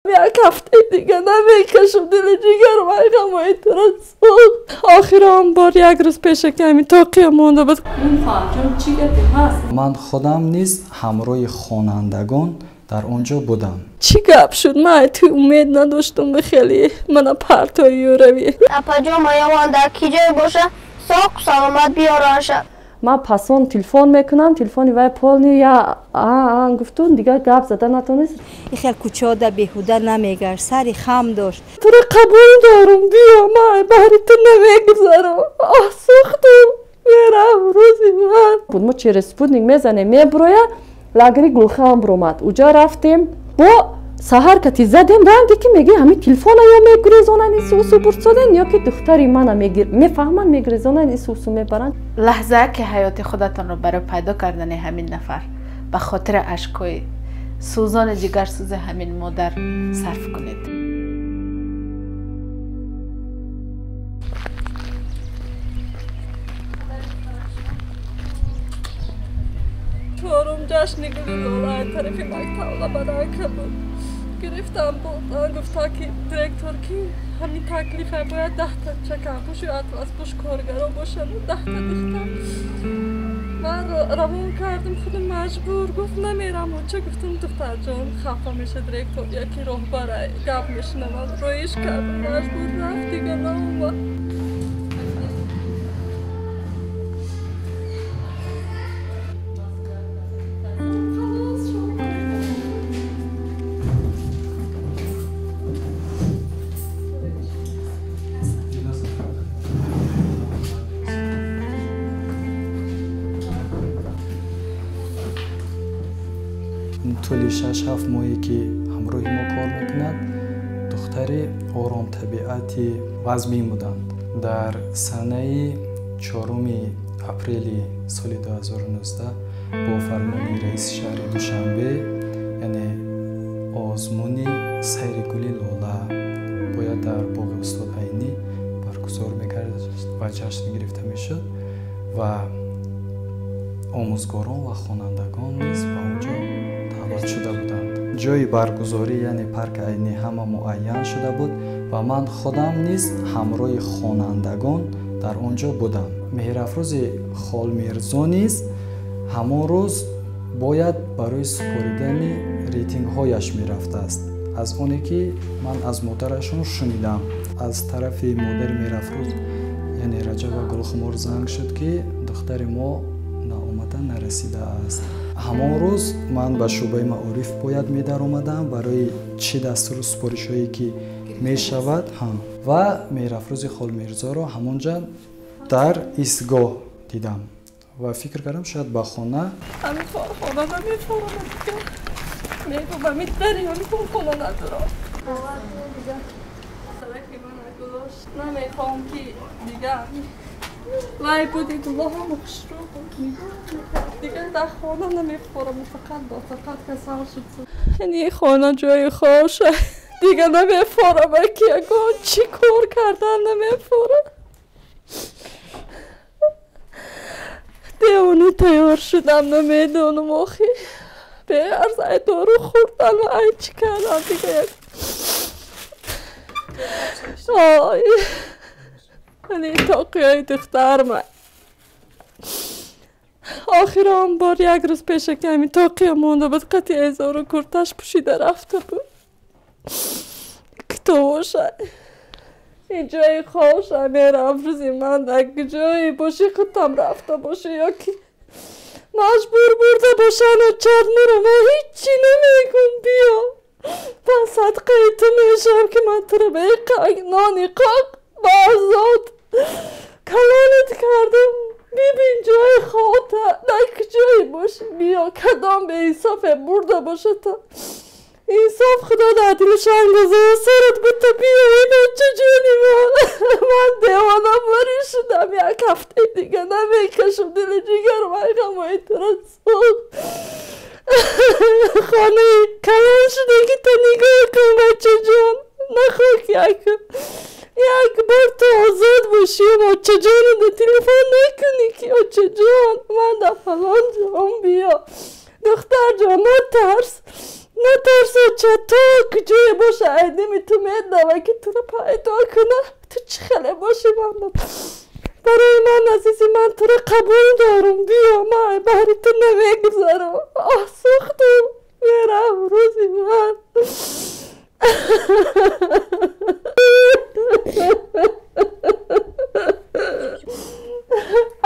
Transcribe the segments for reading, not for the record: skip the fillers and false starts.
Як ҳафтаи дига намекашам, дили ҷигарам ай ғамои тура сӯхт. Охир он бор як рӯз пеша ки ҳамин тоқия монда буд. Хоҳарҷон, чӣ гапе ҳаст? Ман худам низ ҳамроҳи хонандагон дар он ҷо будам. Чӣ гап шуд? Ман ай ту умед надоштум, ба хеле мана партоию равӣ. Апаҷон, маёван дар ки ҷое боша, соқу саломат биёранша. Ман пасон телефон мекунам, телефони вай полный я гуфтун, дигар гап зада натонист. Ихел кӯчода беҳуда намегашт, сари хам дошт. Туро қабул дорум, биё, ман баҳри ту намегузарам. Оҳ, сӯхтум, мерам рӯзи ман буд. Мо через спутник мезанем, мебуроя лагери Гулхан буромад. Уҷа рафтем, бо саҳар кати задем, ранге ки меги ҳамин телефона ё мегурезонанд, исусу бурсоден, ё ки духтари мана мефаҳманд, мегурезонанд, исусу мебаранд. Лаҳзае ки ҳаёти худатонро барои пайдо кардани ҳамин нафар ба хотири ашкҳои сӯзони ҷигарсӯзи ҳамин модар сарф кунед. Чорум ҷашни гули лола тарафи мактаб лабаранка буд. Гирифтам, бурдан, гуфта ки директор ки ҳамин таклифа бояд 10та чаканпӯшу атласпӯш коргаро бошанд, 10та духтар. Ман равон кардам, худам маҷбур, гуфт намерам. Ча гуфтам, духтарҷон, хафа меша директор, яки роҳбара гап мешунавад. Роиш кардам, маҷбур рафт, дига наомад. Тӯли 6-7 моҳе ки ҳамроҳи мо кор мекунад, духтари оромтабиати вазмин буданд. Дар санаи 4 апрели соли 2019 бо фармони раиси шаҳри Душанбе, яъне озмуни сайри гули лола бояд дар боғи устод Айнӣ баргузор мекард ва ҷашн гирифта мешуд ва омӯзгорон ва хонандагон низ ба он ҷо даъват шуда буданд. Ҷои баргузорӣ, яъне парки Айнӣ, ҳама муайян шуда буд ва ман худам низ ҳамроҳи хонандагон дар он ҷо будам. Меҳрафрӯзи Холмирзо низ ҳамон рӯз бояд барои супоридани рейтингҳояш мерафтааст. Аз оне ки ман аз модарашон шунидам, аз тарафи модари Меҳрафрӯз, яъне Раҷаба Гулхумор, занг шуд ки духтари мо наомада нарасидааст. Ҳамон рӯз ман ба шӯъбаи маориф бояд медаромадам барои чӣ дастуру супоришҳое ки мешавад, ва Меҳрафрӯзи Холмирзоро ҳамонҷа дар истгоҳ дидам ва фикр кардам шояд ба хона. Ҳамин корхона намефаромад, мегӯм ҳамин дари ҳамин корхона надорам. Намехоҳам ки дигар вай буди гулоҳам хушрӯ буд, дигар дар хона намехӯрам, фақат бо фақат касал шуд. Ини хона ҷои хоша, дигар намефорам, ки ягон чӣ кор кардан намефорам. Девонӣ тайёр шудам, намедонам охи. Беарз ай дору хӯрдан ва ай чӣ кардам дига як. Ой, ани тоқиёи духтарма. Охир он бор як рӯз пеша ки ҳамин тоқия монда буд, қати эзору курташ пӯшида рафта буд. Китобоша. Ин ҷои хоша мерам, рӯзи ман дар ҷое боши, худам рафта бошӣ ё ки маҷбур бурда бошану чармуро, ман ҳиччи намегум, биё. Ман садқаи ту мешавам ки ман туро ба нони қоқ ба озод калонат кардам. Бибин ҷои хота, дар куҷое бошӣ, биё, кадом беинсофе бурда бошад. Инсоф худо дар дилаш андоза сарат бута, биё ино ча ҷони ман. Ман девона барӣ шудам, як ҳафтаи дига намекашам, дили ҷигарам ай ғамои тура сӯхт. Хонаи калон шудаги то нигоҳ кун, бачаҷон, нахоҳ як бор ту озод бошӣ, очаҷону да телефон накунӣ ки очаҷон, ман дар фалон ҷон, биё. Духтарҷон, натарс, натарс, оча, то куҷое боша Айдими ту медава ки туро пайдо куна. Ту чӣ хеле бошӣ ман барои ман азизи ман туро қабул дорам. Биё, ман баҳри ту намегузарам. Оҳ, сӯхтум, мерам рӯзи ман.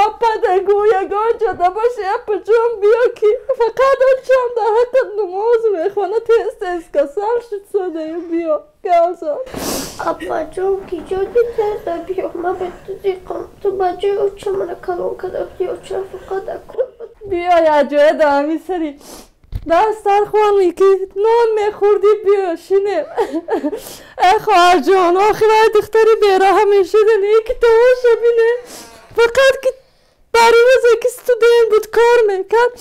Апа дагу ягон ҷода боши, апа ҷон, биё ки фақат очам дар ҳаққат намоз мехона, тез тез касал шуд содаю, биё гавзо. Апа ҷон, ки ҷоди теза биё, ман ба ту зиқам, ту ба ҷои оча мана калон карда будӣ, оча фақат акун. Биё як ҷоя дар ҳамин сари дастархоне ки нон мехӯрдӣ, биё шинем. Э хоҳарҷон, охир ай духтари бераҳа мешудани, ки тамоша бине. Фақат ки дар рӯзе ки студент буд кор мекард,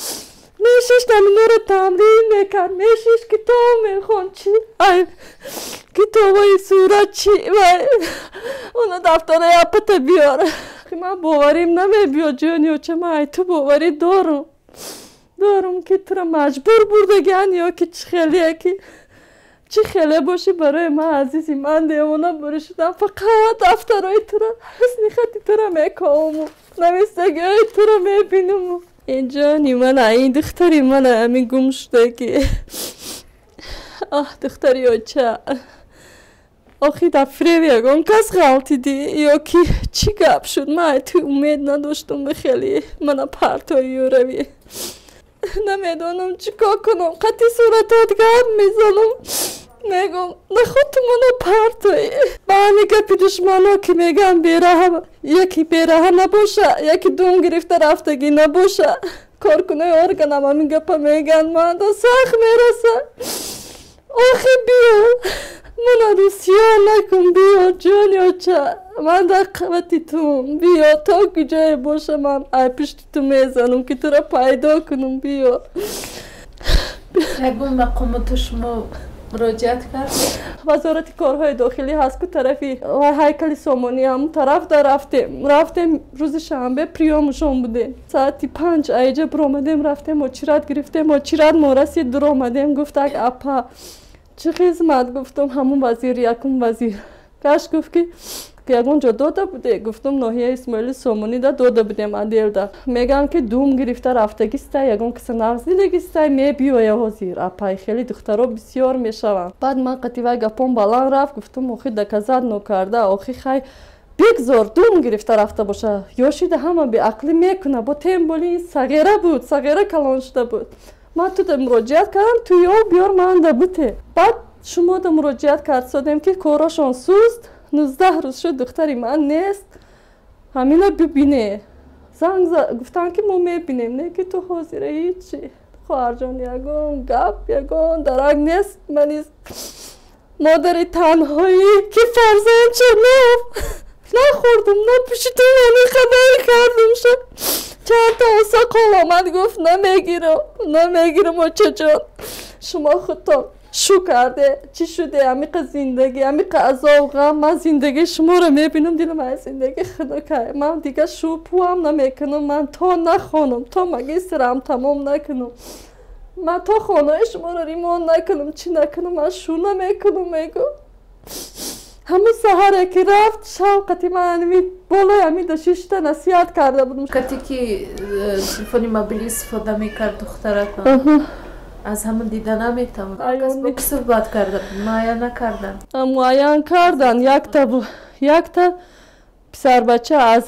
мешишт ҳаминора тамрин мекард, мешишт китоб мехонд, чи ай китобҳои сурат чи вай оно дафтараи апата биёр. Ман боварим намебиёд ҷони оча, ман ай ту боварӣ дорам. Дорам ки туро маҷбур бурдагиан ё ки чӣ хеле ки чӣ хеле бошӣ барои ман азизи ман девона бурӣ шудам. Фақат дафтарои туро, ҳусни хати туро мековаму навистагиҳои туро мебинаму. Ин ҷони мана, ин духтари мана ҳамин гум шудагӣ. Аҳ, духтари оча, охи дар фиреб ягон кас ғалтидӣ ё ки чӣ гап шуд? Ман ай ту умед надоштум бихелӣ мана партоию равӣ. Намедонам чӣ кор кунам, қатъи суратот гап мезанам, мегӯм наход ту мана партоӣ. Ба ҳамин гапи душмано ки мегӯям бераҳа, яке бераҳа набоша, яке дум гирифта рафтагӣ набоша. Коркунои органам ҳамин гапа мегӯянд, манда сахт мераса. Охи биё, мана рӯсиё накун, биё ҷони оча, ман дар қавати тум, биё то куҷое боша ман ай пушти ту мезанам ки туро пайдо кунам, биё. Ягон мақомоту шумо муроҷиат кард? Вазорати корҳои дохилӣ ҳаст ку тарафи ҳайкали Сомонӣ, ҳамун тараф да рафтем. Рафтем рӯзи шанбе приёмушон будем. Соати 5 айҷа биромадем, рафтем очират гирифтем, очират мо расид, дуромадем, гуфт ак апа чӣ хизмат? Гуфтум ҳамун вазир, якум вазир. Гашт гуфт ки ягон ҷо дода буде? Гуфтум ноҳияи Исмоили Сомонида дода будем аделда. Мегӯям ки дум гирифта рафтагистай, ягон киса нағз дидагистай, мебиёя ҳозир. Апай хеле духтаро бисёр мешаванд. Баъд ман қатъи вай гапом баланд рафт, гуфтум охи доказат нокарда, охи хай бигзор дум гирифта рафта боша. Ёшида ҳама беақлӣ мекуна, бо темболи ин сағира буд, сағира калон шуда буд. Ман туда муроҷиат кардам, ту ё биёр манда буте. Баъд шумо да муроҷиат кард содем ки корошон суст, 19 рӯз шуд духтари ман нест, ҳамина бибине. Занг гуфтанд ки мо мебинем, не ки ту ҳозира ҳичи. Хоҳарҷон, ягон гап, ягон дарак нест. Ман модари танҳоӣ ки фарзанд шуд нахӯрдум, напӯшидум, ҳамин хабар кардум шуд. Чанд та оса қол омад, гуфт намегирам, намегирам очаҷон. Шумо худтон шу карде, чӣ шуде, ҳамиқа зиндагӣ, ҳамиқа азоб, ғам, ман зиндагии шуморо мебинам, дилам аз зиндагӣ хунукай. Ман дигар шу пӯам намекунам, ман то нахонам, то магистрам тамом накунам, ман то хонаи шуморо римон накунам, чӣ накунам, ман шу намекунам, мегӯ. Ҳамун саҳаре ки рафт, шавқати ман болои ҳамин дошишта насиҳат карда будам. Кате ки телефони мобилӣ истифода мекард духтаратон, аз ҳамон дида наметавон. Кас бо ки суҳбат карда буд? Муайян накардан? Муайян кардан. Якта писарбача аз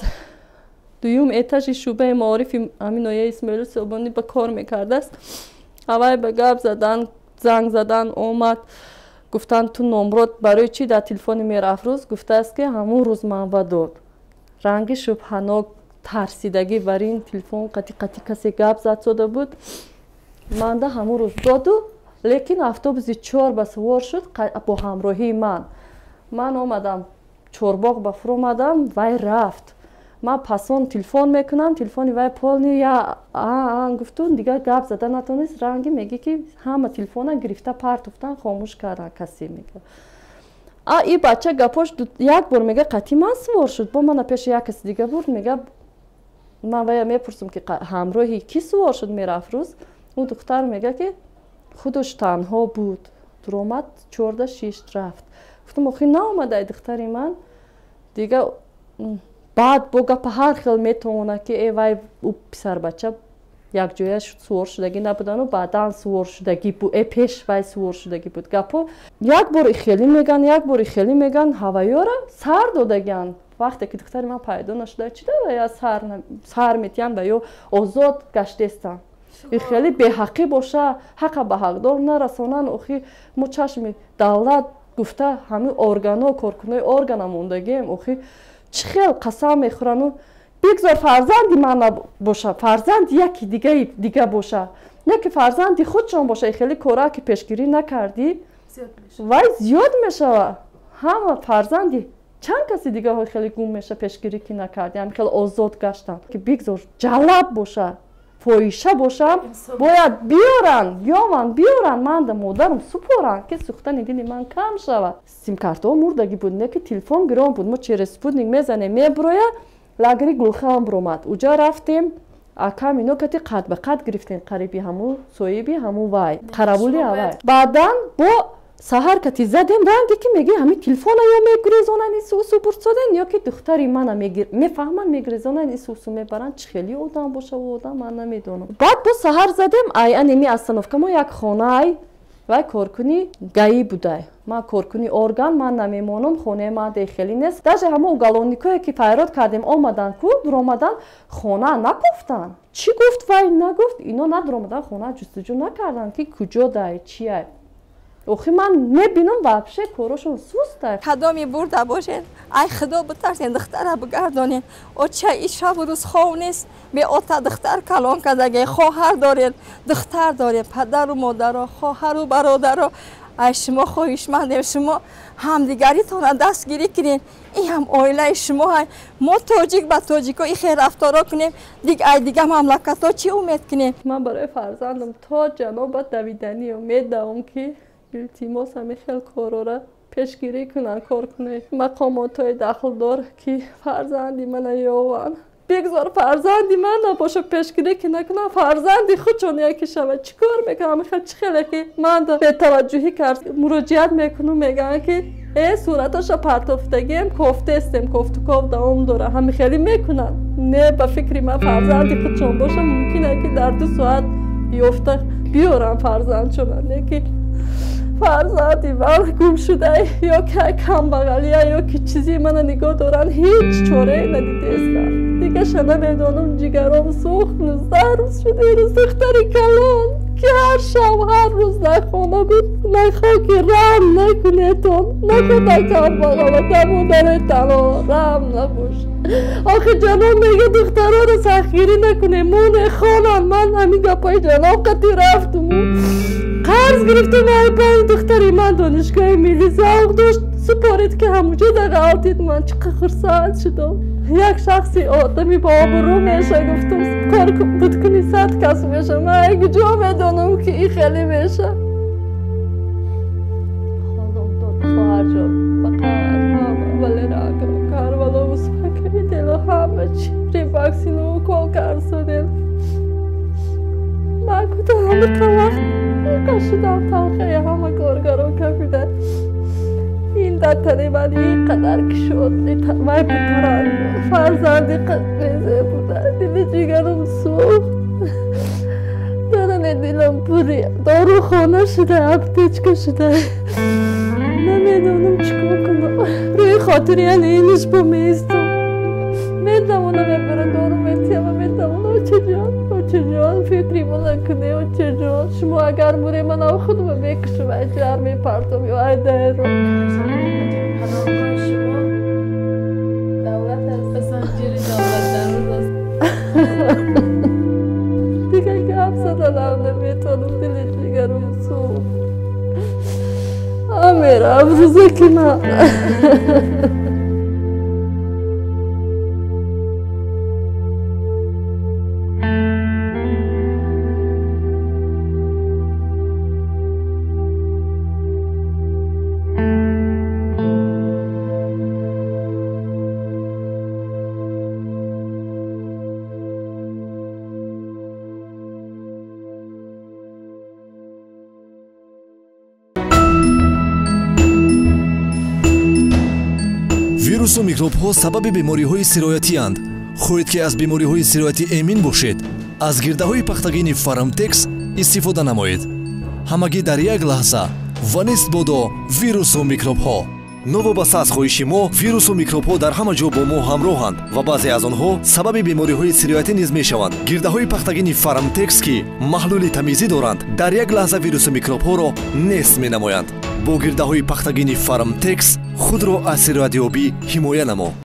дуюм этажи шӯъбаи маорифи ҳамин ноҳияи Исмоили Сомонӣ ба кор мекардааст. Аввай ба гап задан, занг задан омад. Гуфтанд ту номрод барои чӣ дар телефони Меҳрафрӯз? Гуфтааст ки ҳамун рӯз манба дод. Ранги шубҳанок, тарсидагӣ бар ин телефон қатӣ қатӣ касе гап зад сода буд. Манда ҳамун рӯз доду, лекин автобуси 4 ба сувор шуд бо ҳамроҳии ман. Ман омадам Чорбоғ ба фуромадам, вай рафт. Ман пасон телефон мекунам, телефони вай полни я гуфту, дигар гап зада натонист. Ранги мегӣ ки ҳама телефона гирифта партофтан, хомӯш кардан касе мега. А и бача гапош як бор мега қатъи ман сувор шуд, бо мана пеши як каси дига бурд, мега ман вая мепурсам ки ҳамроҳи кӣ сувор шуд Меҳрафрӯз? Ӯ духтар мега ки худаш танҳо буд. Дуромад 4:06 рафт. Гуфтам охи наомадай духтари ман. Дига баъд бо гапа ҳар хел метавона ки э вай ӯ писарбача якҷоя сувор шудагӣ набудану баъдан сувор шудагӣ пеш вай сувор шудагӣ буд. Гапо як бор ихелӣ меган, як бор ихелӣ меган, ҳаваёра сар додагиан. Вақте ки духтари ман пайдо нашуда, чӣ ва сар метиҳанд ва ё озод гаштестанд. Ихелӣ беҳақӣ боша, ҳақа ба ҳақдор нарасонанд. Охи мо чашми давлат гуфта ҳамин органо, коркунои органа мондагием. Охи чӣ хел қасам мехӯрану бигзор фарзанди ман набоша, фарзанди яки дига боша, не ки фарзанди худшон боша. Ихелӣ кора ки пешгирӣ накардӣ, вай зиёд мешава. Ҳама фарзанди чанд каси дигаҳо хеле гум меша, пешгирӣ ки накардӣ, ҳамин хел озод гаштанд. Ки бигзор ҷалаб боша, фоҳиша бошам, бояд биёранд, ёванд, биёранд, ман да модарам супоранд, ки сӯхтани дили ман кам шавад. Симкартаҳо мурдагӣ буд, не ки телефон гирон буд. Мо через спутник мезанем, мебуроя, лагери Гулхан буромад. Уҷа рафтем, акам ино кати қад ба қад гирифтем, қариби ҳамун соҳиби ҳамун вай, қаравули ҳавай. Баъдан бо саҳар кати задем, ранге ки меги ҳамин телефона ё мегурезонанд исусу бурсоден, ё ки духтари мана мефаҳманд, мегурезонанд исусу мебаранд. Чӣ хели одам боша ӯ одам, ман намедонам. Баъд бо саҳар задем, ай анеми остановка мо як хонаай, вай коркуни гаӣ будай. Ман коркуни орган, ман намемонам, хонаи ман дехелӣ нест. Даже ҳама уголовникое ки файрод кардем омадан ку, дуромадан, хона накуфтанд. Чӣ гуфт вай нагуфт, ино надуромадан, хона ҷустуҷӯ накарданд ки куҷо дай, чиай. Охи ман мебинам вообще корошон сустай. Кадоми бурда бошед, ай худо битарсен, духтара бигардонед. Оча и шабу рӯз хов нест, беота духтар калон кардаге, хоҳар доред, духтар доред, падару модаро, хоҳару бародаро. Ай шумо хоҳишмандем, шумо ҳамдигаритонро дастгирӣ кунед. Ин ҳам оилаи шумо ҳай. Мо тоҷик ба тоҷико и хел рафторо кунем, ай дига мамлакатҳо чӣ умед кунем? Ман барои фарзандам то ҷанобат давиданӣ умед давом ки илтимос ҳамин хел корора пешгирӣ кунанд, кор кунанд. Мақомотҳои дахлдор ки фарзанди мана ёванд. Бигзор фарзанди ман набоша, пешгирӣ ки накунанд, фарзанди худшон яке шавад. Чӣ кор мекунам? Ҳамин хел чӣ хеле ки ман бетаваҷҷӯҳӣ кард, муроҷиат мекунам, мегӯянд ки э сураташа партофтагием, кофтестем, кофтуков давом дора. Ҳамин хеле мекунанд. Не, ба фикри ман фарзанди худшон боша, мумкин ки дар 2 соат ёфта биёрам фарзандшона. Не ки фарзанди ман гум шуда, ё ки камбағалия, ё ки чизи мана нигоҳ доранд, ҳеҷ чорае надидестам. Дигаша намедонам, ҷигаром сӯхт. 19 рӯз шуда, рӯз духтари калон ки ҳар шаб ҳар рӯз дар хона буд. Нахоҳ ки раҳм накунетон, нахоҳ камбағала, дар модари танҳо раҳм набош. Охи ҷаноб мега духтароро сахтгирӣ накунем, моне хонанд. Ман ҳамин гапҳои ҷаноб қатӣ рафтуму қарз гирифтам. Ай панҷ духтари ман донишгоҳи миллӣ завқ дошт, супорид ки ҳамуҷо дағалтид. Ман чӣ қадр хурсанд шудам. Як шахси одами бо обрӯ меша, гуфтам кор буд куни 100 кас меша. Ман куҷо медонам ки ин хеле меша. Ҳолом дод хоҳарҷон, фақат ҳама вале Карбало успокоитело ҳама чи реваксину укол карсодел. Ман кута ҳамақа вақт иқа шудам, талхаи ҳама коргаро кафида. Ин дар тани ман ин қадар кишод, вай бутаранд, фарзанди қадрезе буда, дили ҷигарам сӯхт. Дарани дилам пури дорухона шуда, аптечка шуда. Намедонам чӣ кор кунам. Рӯи хотири яъне иниш бо меистам. Метавонам мебара дору метиҳам, метавонам. Очаҷон, очаҷон, фикри мана куне, очаҷон. Шумо агар муре, манам худро мекушам, ай ҷар мепартам ё ай дайро. Паноҳгоҳи шумо давлат аст, занҷири давлат дар рӯз аст. Дига гап заданам наметавонам, дили ҷигарам сӯхт. Амирам рӯзе ки ман Вирусу микробҳо сабаби бемориҳои сироятиянд. Хоҳед, ки аз бемориҳои сироятӣ эмин бошед, аз гирдаҳои пахтагини Фармтекс истифода намоед. Ҳамагӣ дар як лаҳза ва нест бодо вирусу микробҳо. Новобаста аз хоҳиши мо, вирусу микробҳо дар ҳама ҷо бо мо ҳамроҳанд ва баъзе аз онҳо сабаби бемориҳои сироятӣ низ мешаванд. Гирдаҳои пахтагини Фармтекс, ки маҳлули тамизӣ доранд, дар як лаҳза вирусу микробҳоро нест менамоянд. Бо гирдаҳои пахтагини Фармтекс худро аз сироятёбӣ ҳимоя намо.